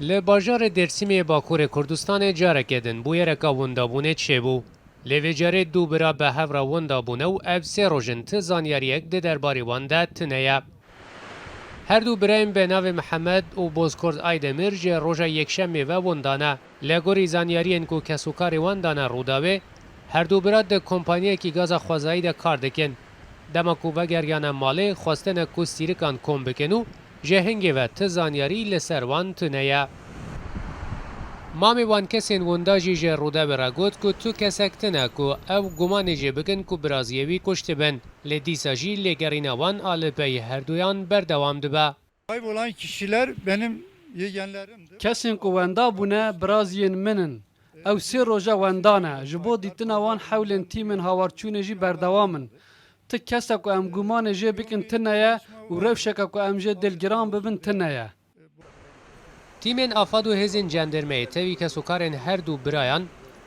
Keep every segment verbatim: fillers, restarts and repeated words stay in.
Li bajarê Dêrsimê Bakurê Kurdistanê careke din bûyereka windabûnê çêbû. Lê vê carê du bira bi hev re winda bûne û ev sê roj in ti zanyariyek di derbarê wan de tune ye. Her du birayên bi navê Mihemed û Bozkurt Aydemir ji roja Yekşemê ve winda ne. Li gorî zanyariyên ku kesûkarê wan dane Rûdawê, her du bira di kompanyayekî gaza xwezayî de kar dikin. Dema ku vegeriyane malê, xwestine ku sîrikan kom bikin û ji hingê ve ti zanyarî li ser wan tune ye. Mamê wan kesên winda jî ji Rûdawê re got ku tu kesek tune ku ew gumanê jê bikin ku biraziyê wî kuştibin. Lê dîsa jî lêgerîna wan a li pey herduyan berdewam dibe. Kaybolan kişiler benim yeğenlerimdir. Kesên ku wenda bûne biraziyên min in. Ew sê roja wenda ne. Ji bo dîtina wan hewlên tîmên hawarçûnê jî berdewam in. Ti kesa ku em gumanê jê bikin tune ye û rewşeke ku em jê dilgiran bibin tune ye. Tîmên afad û hêzên cendermeyê tevî kesûkarên her du birayan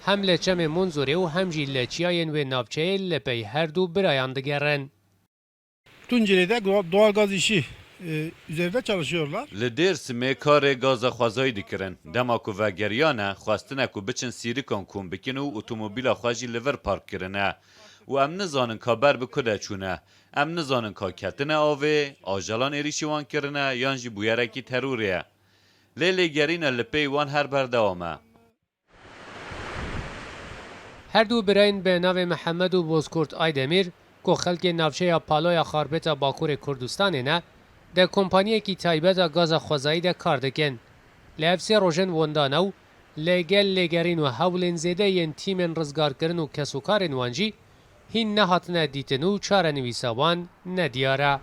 hem li Çemê Munzurê û hem jî li çiyayên wê navçeyê li pey her du birayan digerin. Tunceli'de doğal gaz işi e, üzerinde çalışıyorlar. Li Dêrsimê karê gaza xwezayî dikirin. Dema ku vegeriyane, xwestine ku biçin sîrikan kom bikin û otomobîla xwe jî li vir park kirine. Û em nizanin ka ber bi ku de çûne. Em nizanin ka ketine avê, ajelan êrîşî wan kirine yan jî bûyerekî terorê ye. Lê lêgerîna li pey wan her berdewam e. Her du birayên bi navê Mihemed û Bozkurt Aydemîr, ku xelkê navçeya Paloya Xarbeta Bakurê Kurdistanê ne, di kompanyayekî taybet a gaza xwezayî de kar dikin. Li ev sê roj in winda ne û li gel lêgerîn û hewlên zêde yên tîmên rizgarkirin û kesûkarên wan jî hîn nehatine dîtin û çarenivîsa wan nediyar e.